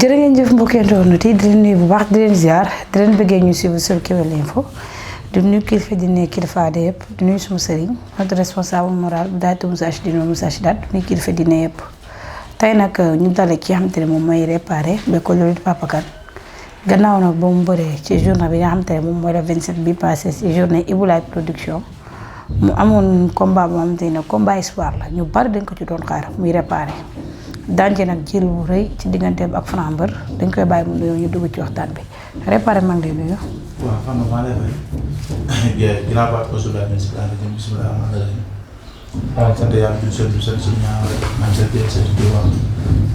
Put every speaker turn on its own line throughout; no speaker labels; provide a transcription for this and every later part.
jërë ngeen jëf mbokk internet yi di leen nuyu bu baax di leen ziar di leen bëggee ñu suivre sur Kewel Info di nuyu kilifa di ne kilifa de yëpp di nuyu suma sëriñ notre responsable moral bu daal di Moustarchidine wa Moustarchidaty di nuyu kilifa di ne yëpp tey nag ñu dale ki nga xamante ne moom mooy réparé ba ko loolu Papa Kane gannaaw nag ba mu bëree ci journée bi nga xamante ne moom mooy le 27 bi passé ci journée Ibou Laye production mu amoon combat boo xamante ne combat espoir la ñu bari dañ ko ci doon xaar muy réparé daanje nag jël bu rëy ci digganteem ak Franc Mbeur dañ koy bàyyi mu nuyoo ñu dugg ci waxtaan bi réparé maa ngi lay nuyu.
waaw xam nga maa lay fay ginnaaw baat ko suuf daal di si daanaka jëm bisimilah rahmaani rahiim. waaw sant yàlla di sant suñu ñaar rek maa ngi sant yàlla sant Touba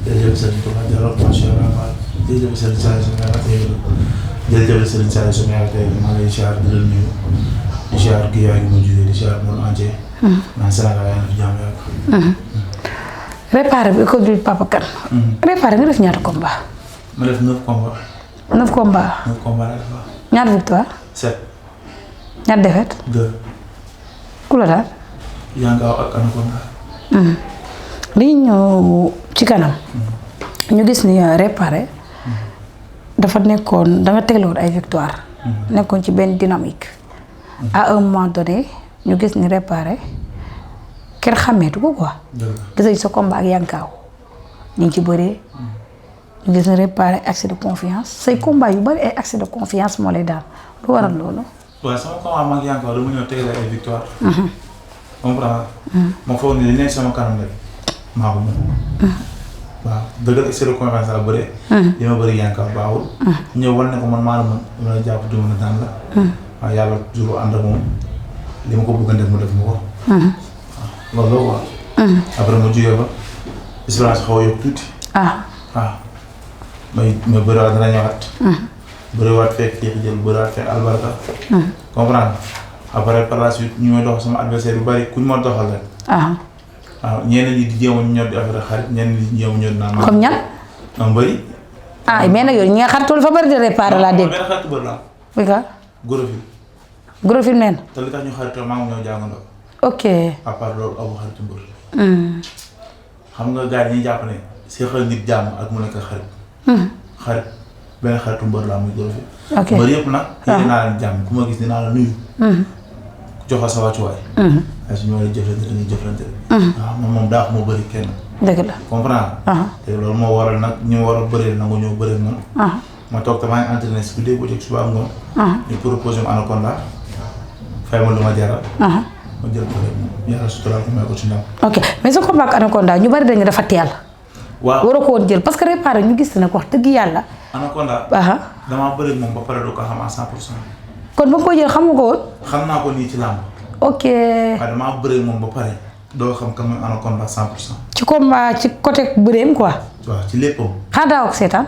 jërëjëf Serigne Touba Diallo macha allah jërëjëf Serigne Saliou suñu yàlla tey jërëjëf Serigne Saliou suñu yàlla tey maa ngi lay ziar di la nuyu di ziar kii yaa ngi mu jugee di ziar monde entier. naan Sénégal yaa ngi fi jàmm yàgg.
réparé bi école du Papa Kane. réparé nga def ñaata combat.
ma def 9 combats.
9 combats.
9 combats rek waaw.
ñaata victoire.
7.
ñaata défaite.
2.
ku la daal.
Yankaaw ak Anaconda.
li ñëw ci kanam. ñu gis ni réparé. dafa nekkoon da nga tegloon ay victoire. nekkoon ci benn dynamique. à un moment donné ñu gis ni réparé. kenn xàmmeetu ko quoi. gis nañ sa combat ak Yankaaw ñu ngi ci bëree. ñu gis ne réparé accès de confiance say combat yu bari ay accès de confiance moo lay daal lu waral loolu.
waaw sama combat ak Yankaaw dama ñëw tegle ay victoire. comprendre ma foog ne li nekk sama kanam rek maa ko mën. waaw dëgg accès de confiance la bëree. li ma bëri Yankaaw baaxul. ñëw wan ne ko man maa la mën dama la jàpp duma la daan la. waaw yàlla toujours ànd ak moom li ma ko bëgg a def mu def ma ko. loolu la quoi. après ma jugee ba espérance xaw a yokk tuuti. waaw may bëriwaat dana ñëwaat. bëriwaat fekk kii jël bëriwaat fekk albarka. comprendre après par la suite ñu may dox sama adversaire yu bari ku ñu ma doxal rek. waaw ñenn ñi di jéem a ñor di affaire xarit ñenn ñi di jéem a ñor naan.
comme ñan.
am bëri.
mais nag yow ñi nga xaritul fa bari de réparé laa dégg.
benn xaritu bëri la.
oui quoi.
Gorofil.
Gorofil meen.
te li tax ñu xaritoo maa ngi ñëw jàngandoo.
ok.
à part loolu amu xaritu mbër. xam nga gars yi ñuy jàpp ne seexal nit jàmm ak mu nekk xarit. xarit benn xaritu mbër laa muy Gorofil. ok mbër yëpp nag. yéen naa leen jàmm ku ma gis dinaa la nuyu. jox sa wàccuwaay. waaye su ñu waree jëflante dañuy jëflante. waaw moom daa ko moo bëri kenn.
dëgg la
comprendre. te loolu moo waral nag ñu war a bëree nangu ñëw bëree man. ma toog te maa ngi entraîné si guddi bu jëkk suba ngoon. ñu proposé mu Anaconda fay ma lu ma jaral. ma jël ko rek yàlla suturaal ko may ko ci ndam.
ok mais sa combat ak Anaconda ñu bari dañu dafa teel.
waaw
waroo ko woon jël parce que réparé ñu gis nag wax dëgg yàlla.
Anaconda. damaa bëri moom ba pare doo ko xam à 100%. kon
ba nga koy jël xamu ko woon.
xam naa ko nii ci làmb.
ok.
waaye damaa bëri moom ba pare doo xam kan mooy Anaconda 100%.
ci combat ci côté bëreem quoi.
waaw ci léppam.
xanaa daaw ak seetaan.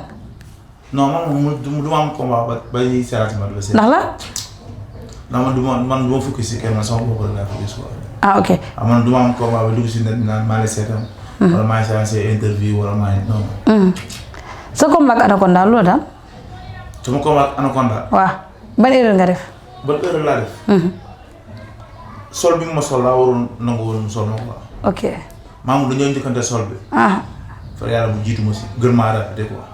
non man du ma am combat ba ñuy seeraat ma la.
ndax la.
ndax man du ma fukki si kenn man sama bopp la laa fukki si
ah ok.
man du ma am combat ba dugg si net naan maa ngi seetaan. wala maa ngi seetaan say interview wala maa ngi non.
sa combat ak Anaconda loolu daal.
sama combat ak Anaconda.
waaw ban erreur nga def.
ban erreur laa def. sol bi ma sol laa waroon nangu woon mu sol ma quoi.
ok.
maam dañoo njëkkante sol bi. fa yàlla bu jiitu ma si gën maa rafetee quoi.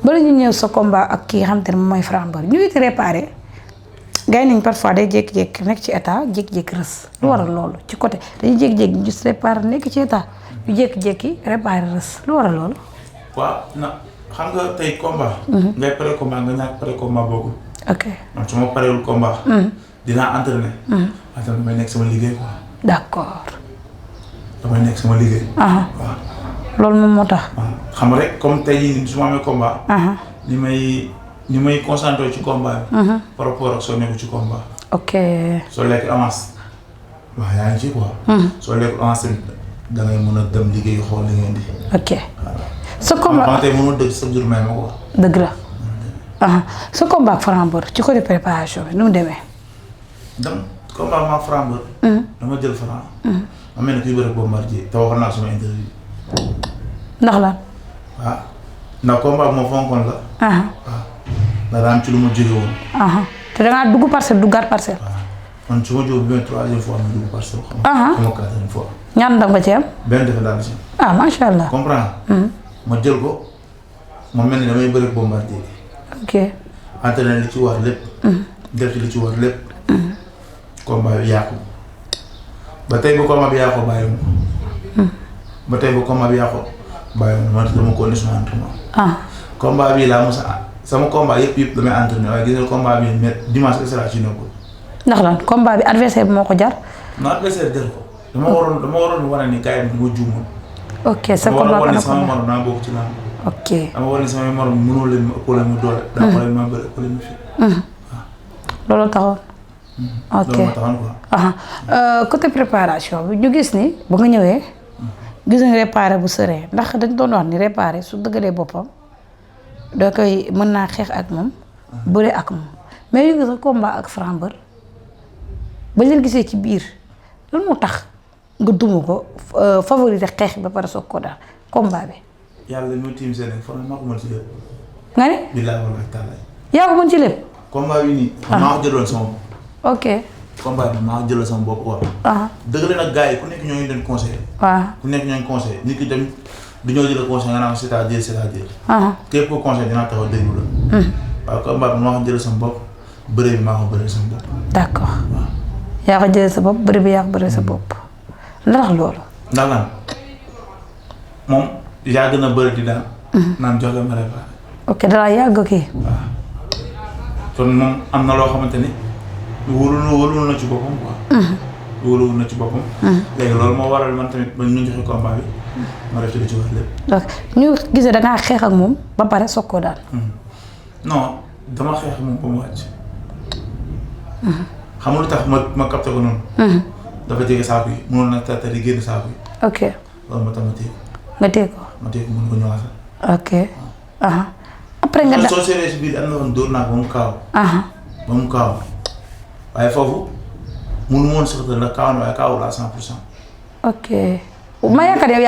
bala ñu ñëw sa combat ak kii nga xam te ne moom mooy Franc Mbeur ñu ngi réparé gars yi nañ parfois day jékki-jékki nekk ci état jékki-jékki rës lu waral loolu ci côté dañuy jékki-jékki ñu gis réparé nekk ci état ñu jékki-jékki réparé rës lu waral loolu.
waaw na xam nga tey combat. ngay pare combat nga ñàkk pare combat boobu.
ok
man su ma parewul combat. dinaa entraîné. waaye tamit damay nekk sama liggéey quoi.
d'accord.
damay nekk sama liggéey. waaw.
loolu moom moo tax.
xam nga rek comme tey jii su ma amee combat. ni may concentré ci combat bi. par rapport ak soo nekku ci combat.
ok.
soo lekk avance. waaw yaa ngi ci quoi. soo lekk avance tamit da ngay mën a dem liggéey xool li ngeen di.
ok. sa combat
xam nga tey mënoo dëgg sa jur may ma quoi.
dëgg la. sa combat ak Franc Mbeur ci côté préparation bi nu mu demee.
dem combat ma Franc Mbeur. dama jël Franc. ma mel ne kuy bëre Bombardier te waxoon naa sama interview.
ndax lan.
waaw ndax combat bi ma fonkoon la. waaw ndax daa am ci lu ma jóge woon.
te da ngaa dugg parcelle duggaat parcelle.
waaw man su ma jógee bi ma troisième fois ma dugg parcelle. xam nga quatrième fois.
ñaata ndam nga ci am.
benn defe daal di si.
macha allah.
comprendre. ma jël ko ma mel ni damay bëre Bombardier.
ok.
entraîné li ci war lépp. def ci li ci war lépp. combat bi yàqu. ba tey ba combat bi yàqu bàyyi ma. ba tey ba combat bi yàqu bàyyi ma man dama ko ne suma entraînement. combat bii laa mos a sama combat yëpp damay entraîné waaye gis nga combat bi dimanche extra ci nekkul.
ndax lan combat bi adversaire bi moo ko jar.
non adversaire jar ko. dama waroon wane ni gars yi du ma juumoon.
ok sa combat
dama waroon ni sama morom naa bokk ci làmb.
ok
dama waroon ni sama morom mënoo leen ma ëppale ma doole. daa ëppale ma bëri ëppale ma fi.
loolu taxoon. ok
loolu moo taxoon quoi.
côté préparation bi ñu gis ni ba nga ñëwee. gis nañ réparé bu sëree ndax dañ doon wax ni réparé su dëggalee boppam da koy mën naa xeex ak moom. bëre ak moom mais yu gis nga combat ak Franc Mbeur ba leen gisee ci biir lan moo tax nga duma ko favoriser xeex ba pare soog ko daal combat bi.
yàlla ñu tiim seen fan maa ko mën ci lépp.
nga ne.
billaay wallaay taalaay.
yaa ko mën ci lépp.
combat bi nii. maa ko jëloon sama.
ok.
combat bi maa ko jëloon sama bopp quoi. dëgg la nag gars yi ku nekk ñoo ngi doon conseillé.
waaw
ku nekk ñoo ngi conseillé nit ki tamit du ñoo jël conseil nga naan c'est-à-dire. képp koo conseil dinaa taxaw déglu la. waaw combat bi maa ko jëlee sama bopp bëre bi maa ko bëree sama bopp.
d'accord yaa ko jëlee sa bopp bëre bi yaa ko bëree sa bopp ndax loolu.
ndax lan moom yaa gën a bëri di daan. naan jox la ma réparé.
ok dara yàgg kii.
waaw kon moom am na loo xamante ni wóolu na ci boppam quoi. wóolu na ci boppam. léegi loolu moo waral man tamit ba ñu joxe combat bi ma def ci li ci war lépp.
donc ñu gisee da ngaa xeex ak moom ba pare soog koo daan.
non dama xeex moom ba mu wàcc. xam nga lu tax ma capté ko noonu. dafa jege saako yi mënoon na tata di génn saako yi.
ok
loolu moo tax ma téye ko.
nga téye ko.
ma téye ko mën ko ñëwaat.
ok. après nga
soo seetee si biir am na woon dóor naa ko ba mu kaaw. ba mu kaaw waaye foofu mënu woon sax ndax kaaw na waaye kaawul à 100%.
ok ma yaakaar yow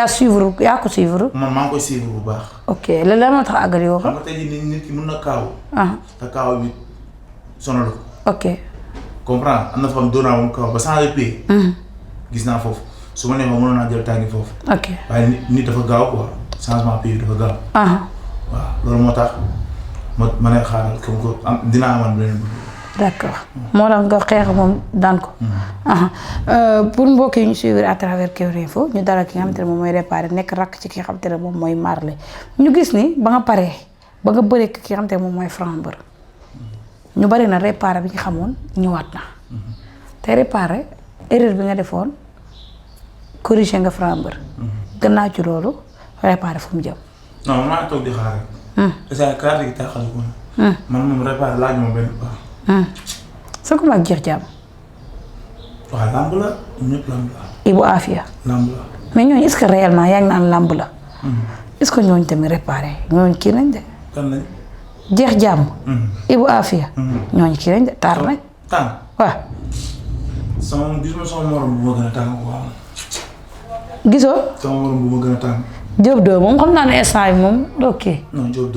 yaa ko suivre.
man maa ngi koy suivre bu baax.
ok loolu lan moo tax àggali woo ko.
xam nga tey jii nit ki mën na kaaw. te kaaw bi sonal ko.
ok.
comprendre am na fa am dóor naa ba mu kaaw ba changé pied. gis naa foofu su ma neexoon mënoon naa jël tàngi foofu.
ok
waaye nit dafa gaaw quoi changement pied dafa gaaw. waaw loolu moo tax ma ne xaaral comme que dinaa amal beneen bëgg.
d'accord moo tax nga xeex moom daan ko. pour mbokk yi ñu suivre à travers Kewel Info ñu dara ki nga xamante ne moom mooy réparé nekk rakk ci ki nga xamante ne moom mooy Marley ñu gis ni ba nga paree ba nga bëree ki nga xamante ne moom mooy Franc Mbeur ñu bari na réparé bi ñu xamoon ñëwaat na te réparé erreur bi nga defoon corrigé nga Franc Mbeur gannaaw ci loolu réparé fu mu jëm.
non man maa ngi toog di xaar rek. parce que carte gi taxal ko man moom réparé laaj ma benn baax.
sa ko mag jeex jàmm.
waaw lamb la ñëpp lamb la.
Ibou Afia.
lamb la.
mais ñooñu est-ce que réellement yaa ngi naan lamb la. est-ce que ñooñu tamit réparé ñooñu kii nañ de.
kan lañ.
jeex jàmm. Ibou Afia. ñooñu kii nañ de taar nañ.
tàng.
waaw.
gisuma sama morom bu ma gën a tàng waaw.
gisoo.
sama morom bu ma gën a tàng.
Diop doo moom xam naa ne instant yi moom doo kii.
non Diop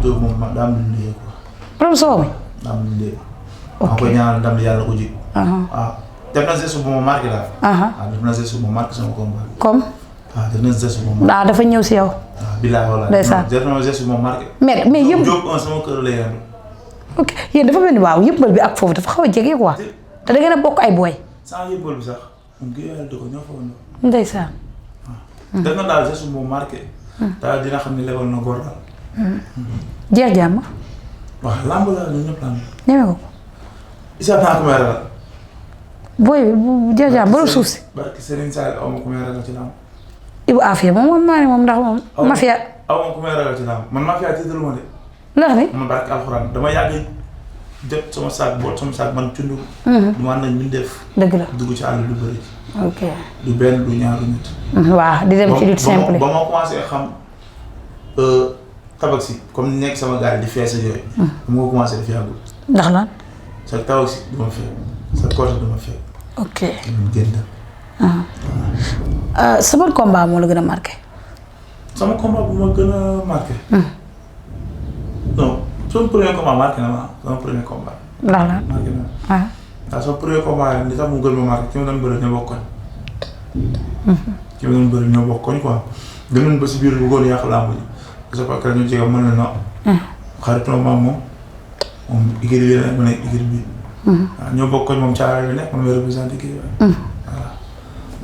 doo moom daa am lu ñu liggéey quoi.
borom soo mi.
daa am lu ñu liggéey.
ok
maa koy ñaanal ndam li yàlla ko ji. waaw def na geste bu ma marqué daal. waaw def na geste bu ma marqué sama combat.
comme.
waaw def na geste bu ma marqué.
dafa ñëw si yow.
waaw bilaay walaay.
ndeysaan
def na geste bu ma marqué.
mais yëpp
Diop sama kër lay yandu.
ok yéen dafa mel ni waaw yëppal bi ak foofu dafa xaw a jege quoi. te da ngeen a bokk ay booy.
sans yëppal bi sax moom kii yàlla da ko ñoo fa woon.
ndeysaan.
def na daal geste bu ma marqué. daal dina xam ne lebal na góor daal.
jeex jàmm.
waaw lamb la ñun ñëpp lamb.
ñeme ko.
Issa naa ko may ragal.
booy bu jeex jàmm borom suuf si.
barke Serigne Sall aw ma ko may ragal ci lamb.
Ibou Afia moom xam naa ne moom ndax moom. mafia
aw ma ko may ragal ci lamb man mafia tiitalu ma de.
ndax ni.
man barke alxuraan dama yàgg jot sama saak boot sama saak man cundu. du ma nañ ñu def.
dëgg la
dugg ci àll lu bëri.
ok.
du benn du ñaar du ñett.
waaw di dem ci lutte simple.
ba ma commencé xam tabaski comme ni nekk sama gaal di fees ak yooyu. mu ko commencé def yàggul.
ndax lan.
sa tabaski du ma fekk sa côté du ma fekk.
ok.
mu génn.
sa ban combat moo la gën a marqué.
sama combat bu ma gën a marqué. non sama premier combat marqué na ma sama premier combat.
ndax lan
marqué na ma. waaw sama premier combat li tax mu gën ma marqué ki ma doon bëri ñoo bokkoon. ki ma doon bëri ñoo bokkoon quoi. dem nañ ba si biir bu góor yàq làmb ji parce que ñu jege mën na non. xarituma maam moom équipe bi la nekk ma nekk équipe bi. waaw ñoo bokkoon moom caawa bi nekk ma may représenté équipe bi.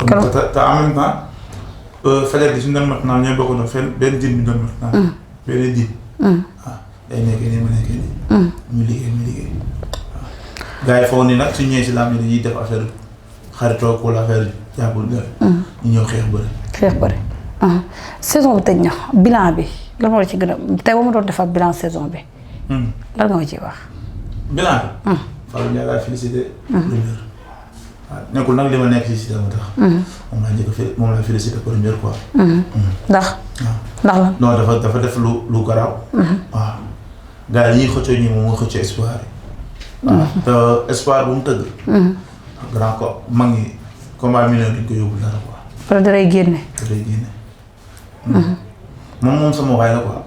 voilà. te en même temps fajar gi suñu doon mat naan ñoo bokkoon fenn benn diin bi doon mat naan. benn diin. waaw day nekkee nii ma nekkee nii. ñu liggéey waaw. gars yi foog ni nag suñu ñëwee si làmb dañuy def affaire xaritoo wala affaire jàppul gars ñu ñëw xeex bëri.
saison bi tëj na bilan bi lan moo la ci gën a tey ba ma doon defar bilan saison bi. lan nga ma ciy wax.
bilan bi. Fallou Ndiaye laa félicité. première waaw nekkul nag li ma nekk si dama tax. moom laa njëkk moom laa félicité première quoi.
ndax. ndax lan.
non dafa def lu garaaw. waaw gars yi ñuy xëccoo ñi moom moo xëccoo espoir yi. waaw te espoir bu mu tëgg. grand ko mag ñi combat million dañ ko yóbbu dara quoi.
wala daray génne.
moom sama waay la quoi.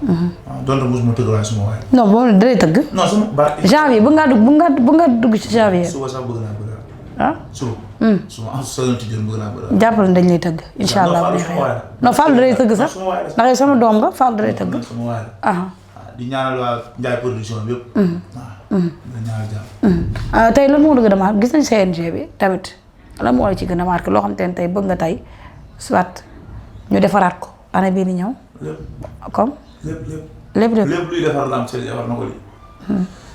waaw donte mosuma tëgg waaye suma waay.
non moom daray tëgg.
non sama barke.
janvier bu nga dugg ci janvier.
suba sax bëgg naa bëri.
ah
suba. suba en saison ci jën bëgg naa bëri.
jàppal dañ lay tëgg. incha allah bu neexee non Fallou daray tëgg sax. ndax yow sama doom nga Fallou daray tëgg.
sama waay la. di ñaanal waa Ndiaye production bi yëpp. waaw di ñaanal jàmm.
tey lan moo la gën a marqué gis nañ CNG bi tamit lan moo la ci gën a marqué loo xam te ne tey bëgg nga tey soit ñu defaraat ko année bii di ñëw.
lépp
comme.
lépp luy defar lamb CNG war na ko lii.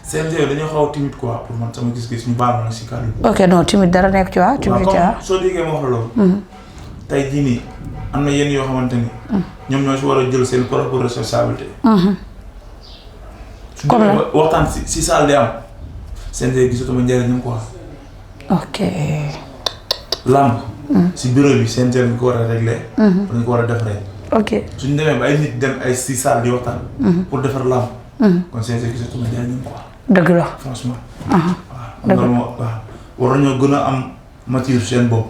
CNG dañoo xaw a timide quoi pour man sama gis-gis ñu baal ma nag si kàddu gi.
ok non timide dara nekk ci waa. timide ci waa
soo déggee ma wax la loolu. tey jii nii am na yenn yoo xamante ni. ñoom ñoo si war a jël seen propre responsabilité.
comme la
waxtaan si salle di am CNG gisatuma njëriñam quoi.
ok.
lamb. si bureau bi CNG dañ ko war a réglé. dañ ko war a defaree.
ok
suñu demee ba ay nit dem ay si salle di waxtaan. pour defar lamb. kon CNG gisatuma njëriñam quoi.
dëgg la
franchement.
dëgg la
waaw war nañoo gën a am mature seen bopp.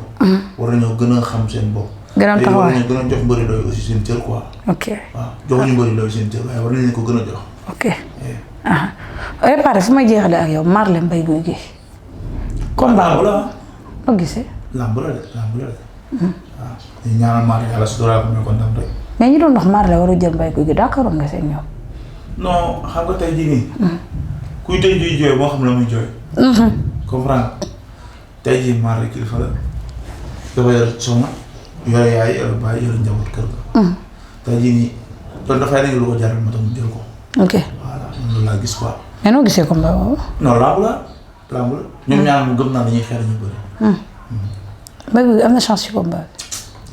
war nañoo gën a xam seen bopp.
gën a am taxawaay
war nañoo gën a jox mbëri doy aussi seen cër quoi.
ok
waaw joxuñu mbëri doy seen cër waaye war nañu ko gën a jox.
ok. pare fu may jeexalee ak yow Marley Mbaye Gouye Gui. combat
lamb la.
noo gisee.
lamb la de. waaw ñu ñaanal Marley yàlla suturaal ko ñu ko ndam rek.
mais ñi doon wax Marley waru jël Mbaye Gouye Gui d'accord nga seen ñoom.
non xam nga tey jii nii. kuy tëj juy jooy moo xam la muy jooy. comprendre tey jii Marley kilifa la dafa yor soxna yore yaay yore baay yore njaboot kër ga. tey jii nii loolu dafay nekk lu ko jaral ma tax mu jël ko.
ok
voilà loolu laa gis quoi.
mais noo gisee combat boobu.
non lamb la. ñoom ñaar mu gëm naa dañuy xeex ñu bëri.
Mbaye Gouye Gui am na chance ci combat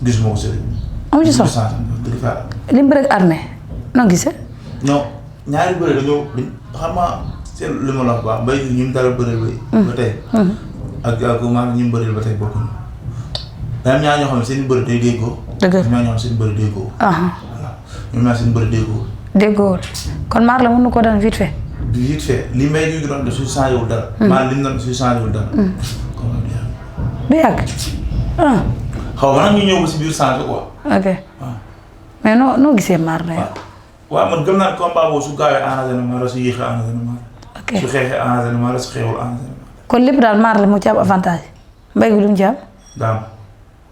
bi.
gisuma ko sëriñ.
amu ci chance
dëgg fa.
li mu bëri ak armée noo gisee.
non ñaari bëri dañoo xam nga seen li ma la wax baax Mbaye Gouye ñu mu dara bëri ba tey. ak maanaam ñu mu bëri ba tey bokkuñu. daanaka ñaar ñoo xam ne seen bëri day déggoo.
dëgg la
ñaar ñoo xam ne seen bëri déggoo. voilà ñoom ñaar seen bëri déggoo.
déggoo kon Marley mën na ko daan vite fait.
vite fait li Mbaye Gouye doon def su changé wul dara. maanaam li mu doon su changé wul dara.
du yàgg.
xaw ma nag ñu ñëw ba si biir changé quoi.
ok
waaw.
mais noo gisee Marley.
waaw man gëm naa ne combat boobu su gaawee arrangé na ma la su yéexee arrangé na ma la.
ok
su xeexee arrangé na ma la su xeexul arrangé na ma la.
kon lépp daal Marley moo ci am avantage Mbaye Gouye lu mu ci am.
daam.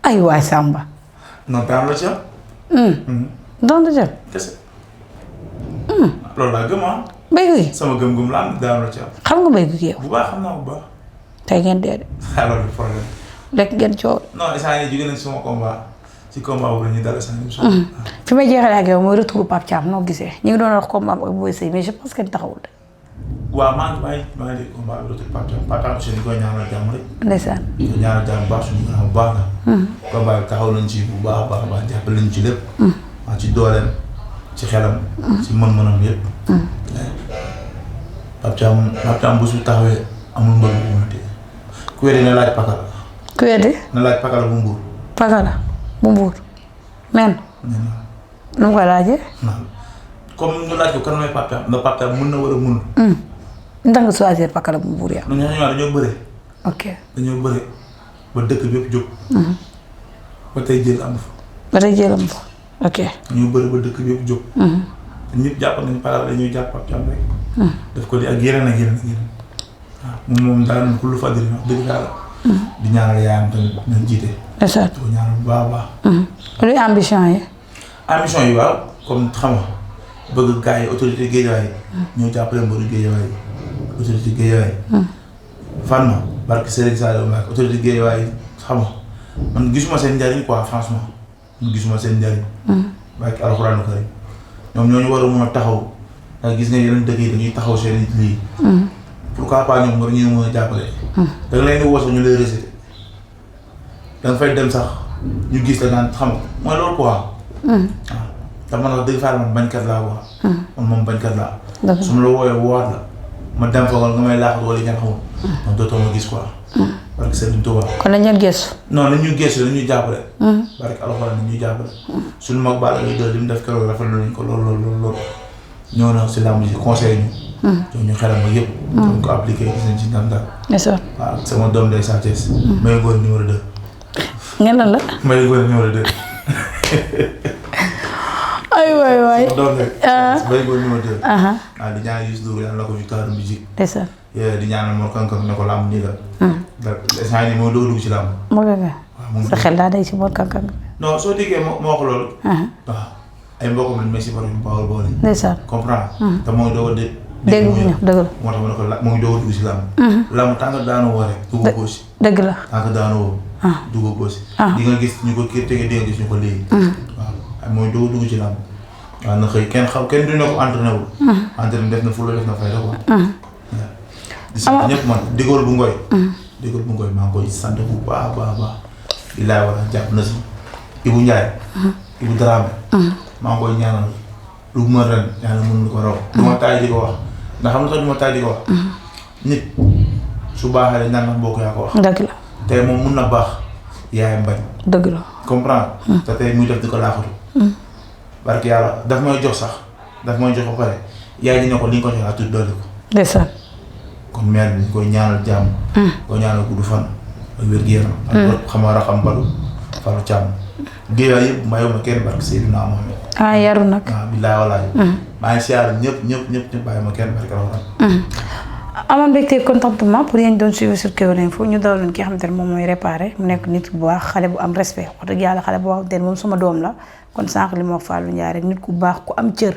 ay waay Samba.
non daam la ci am.
donc du
kese. loolu laa gëm ah.
Mbaye Gouye
sama gëm-gëm la am daam la ci am.
xam nga Mbaye Gouye yow.
bu baax xam naa bu baax.
tey ngeen dee de.
alors le problème.
lekk ngeen coow.
non instant yii jóge nañ sama combat ci combat boobu la ñuy dal instant yii.
fi may jeexalee ak yow mooy retour Pape Thiam noo gisee ñu ngi doon wax combat ak Boy Seye mais je pense que taxawul de.
waaw maa ngi dégg combat bi retour Pape Thiam Pape Thiam aussi dañu koy ñaanal jàmm rek.
ndeysaan.
di ko ñaanal jàmm bu baax suñu gannaaw bu baax la. combat bi taxaw nañ ci bu baax a baax jàppale nañ ci lépp. waa ci dooleem ci xelam. ci mën-mënam yëpp. Pape Thiam bu su taxawee amul mbër bu mu téye ku weddi na laaj pakala.
ku weddi.
na laaj pakala bu mbuur.
pakala bu mbuur. men. nu mu koy laajee.
comme ñu laaj ko kan mooy papaam ndax papaam mën na war a mun.
ndax nga choisir Pakala bu Mbour yow.
ñun ñoo dañoo bëre.
ok
dañoo bëre ba dëkk bi yëpp jóg. ba tey jël am fa.
ba tey jël am fa ok.
dañoo bëre ba dëkk bi yëpp jóg. te ñëpp jàpp nañu Pakala dañuy jàpp papaam rek. daf ko di ak yeneen ak yeneen ak yeneen. waaw moom daal nañ ko lu fadiri wax dëgg yàlla. di ñaanal yaayam tamit nañ jiite.
exact
di ko ñaanal bu baax a baax.
luy ambition yi.
ambition yi waaw comme xam nga bëgg gars yi autorité Guédiawaye ñëw jàppale mbaru Guédiawaye autorité Guédiawaye fan ma barke Serigne Saliou Mbacké autorité Guédiawaye xam nga man gisuma seen njariñ quoi franchement man gisuma seen njariñ barke alxuraanu karim ñoom ñooñu war a mun a taxaw ndax gis nga yeneen dëkk yi dañuy taxaw seen lii pourquoi pas ñoom war ñu mën a jàppale da nga leen di woo sax ñu lay récité da nga fay dem sax ñu gis la naan xam nga mooy loolu quoi waaw te man wax dëgg fa man bañkat laa quoi. man moom bañkat laa. su ma la wooyee woowaat la ma dem fa nga may laaxat wala ngeen xamul. man dootoo ma gis quoi. parce que Serigne Touba.
kon nañ leen gëstu.
non nañ ñu gëstu nañ ñu jàppale. barke alxuraan nañ ñu jàppale. suñu mag Balla Gaye 2 li mu def keroog rafetlu nañ ko lool. ñëw na si làmb ji conseil ñu. ñu xelal ma yëpp. ñu ko appliqué gis nañ ci ndam daal.
bien
waaw sama doom day Sa Thiès. Mbaye Ngoné numéro 2.
ngeen lan la.
Mbaye Ngoné numéro 2.
ay waay.
doom rek. Mbaye Ngoné numéro 2. di ñaan Youssou Ndour yàlla na ko victoire musique.
ndeysaan.
di ñaanal Mor Kang Kang ne ko làmb nii la. ndax instant yii moo doog dugg ci làmb.
moo gën a.
waaw moom
sa xel daa day si Mor Kang Kang.
non soo déggee moo wax loolu. waaw ay mbokkam lañ may si borom Bawol boole.
ndeysaan.
comprendre. te mooy doog a
dégg nga ñëw dëgg la.
moo tax ma ne ko la moo ngi doog a dugg si làmb. làmb tànk daanu woo rek. dugg ko si.
dëgg la.
tànk daanu woo. dugg ko si. di nga gis ñu ko kii tege di nga gis ñu ko léegi. waaw mooy doog a dugg ci làmb. waaw na xëy kenn du ne ko entraîné wul. entraîné def na fu la def na fay la quoi. di sant ñëpp man Dégol bu Ngoy. Dégol bu Ngoy maa ngi koy sant bu baax a baax. bilaay wala jàpp na si. Ibou Ndiaye. Ibou Dramé. maa ngi koy ñaanal lu mu mën ren yàlla mën lu ko raw. du ma taay di ko wax ndax xam nga sax du ma taay di ko wax. nit su baaxee rek naan mbokk yaa ko wax.
dëgg la.
tey moom mun na baax yaayam bañ.
dëgg la.
comprendre. te tey muy def di ko laaxatu. barke yàlla daf may jox sax daf may jox ba pare yaay ji ne ko li nga ko jox laa tudd doole ko.
ndeysaan.
kon mère bi ñu koy ñaanal jàmm. koy ñaanal gudd fan ak wér-gu-yaram. ak xam nga xam balu falu càmm. géewaay yëpp mayuma kenn barke Seydina Mohamed.
yaru nag.
waaw billaay walaay. maa ngi siyaar ñëpp bàyyi ma kenn barke alxuraan.
amoon mbégte contentement pour yéen doon suivre sur Kewel Info ñu daloon ki nga xamante ne moom mooy Réparé mu nekk nit bu baax xale bu am respect wax dëgg yàlla xale boo xamante ne moom sama doom la kon sànq li ma wax Fallou Ndiaye rek nit ku baax ku am cër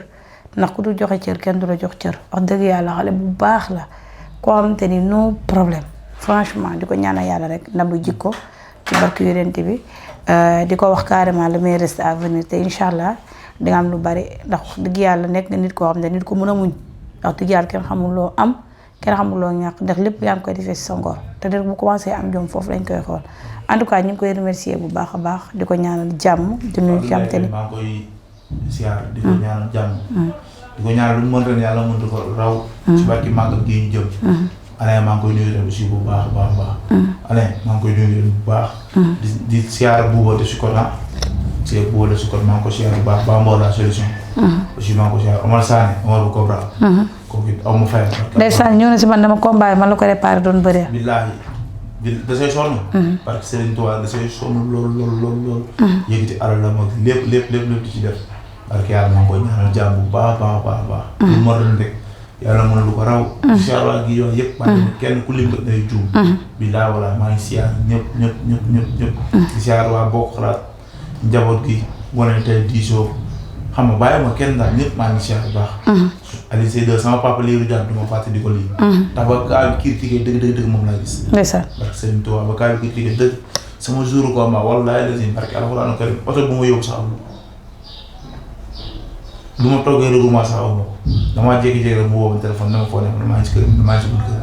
ndax ku du joxe cër kenn du la jox cër wax dëgg yàlla xale bu baax la koo xamante ni no problème franchement di ko ñaanal yàlla rek ndam lu jikko ci barke Yonent bi di ko wax carrément le meilleur reste à venir te incha allah di nga am lu bari ndax wax dëgg yàlla nekk nga nit koo xam ne nit ko mën a muñ wax dëgg yàlla kenn xamul loo am kenn xamul loo ñàkk ndax lépp yaa ngi koy defee si sa ngor te de bu commencé am jom foofu lañ koy xool en tout cas ñu ngi koy remercier bu baax a baax di ko ñaanal jàmm di nuyu ki xamante ni
maa ngi koy siyaar di ko ñaanal jàmm di ko ñaanal lu mu mën ren yàlla mën di ko raw ci barki màggal gi ñu jëm Alain maa ngi koy nuyu aussi bu baax a baax Alain maa ngi koy nuyu bu baax di siyaar buuba de Sukota si buuba de Sukota maa ngi ko siyaar bu baax ba mbool la solution aussi maa ngi ko siyaar Omar Sané Omar bu Cobra kooku it aw ma fay.
ndeysaan ñëw na si man dama combat man la ko Réparé doon bëree.
billaahi da say sonn. parce que Serigne Touba da say sonn lool. yëkkati alal la mag lépp di ci def. parce que yàlla maa ngi koy ñaanal jàmm bu baax. lu mu mën rek yàlla mën lu ko raw. incha allah gi yoon yëpp. maa ngi kenn ku lim day juum. billaahi wala maa ngi siyaar ñëpp. di siyaar waa bokk xalaat njaboot gi wane tey diisoo xam nga bàyyi ma kenn daal ñëpp maa ngi siyaar bu baax. Aliou Seydou sama papa Lirou Diane du ma fàtte di ko lii. ndax ba kaa bi critiqué dëgg moom laa gis.
ndeysaan.
parce que Serigne Touba ba kaa bi critiqué dëgg sama jour ko ma wallaahi lazim parce que alxuraan karim oto bu ma yóbbu sax amul. lu ma toggee regroupement sax amul damaa jékki-jékki rek mu woo ma téléphone dama foo ne maa ngi si kër maa ngi si bunt kër.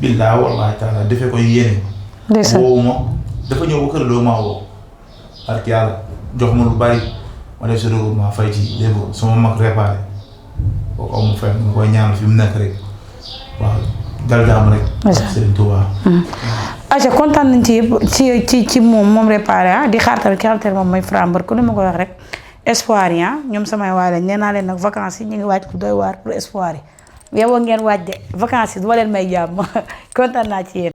billaahi wallaahi taala defee ko yéene.
ndeysaan
woowu ma dafa ñëw ba kër doo maa woo. parce que yàlla jox ma lu bari ma def si regroupement fay ci léegi sama mag Réparé. kooku amu fenn mu koy ñaanal fi mu nekk rek waaw dal jàmm rek. Serigne Touba.
aca kontaan nañ ci yëpp ci moom Réparé di xaar tamit ki xamante ne moom mooy Fra Mbeur ku ne ma koy wax rek espoir yi ñoom samay waay lañ nee naa leen nag vacances yi ñu ngi waaj ku doy waar pour espoir yi yow ngeen waaj de vacances yi du ma leen may jàmm kontaan naa ci yéen.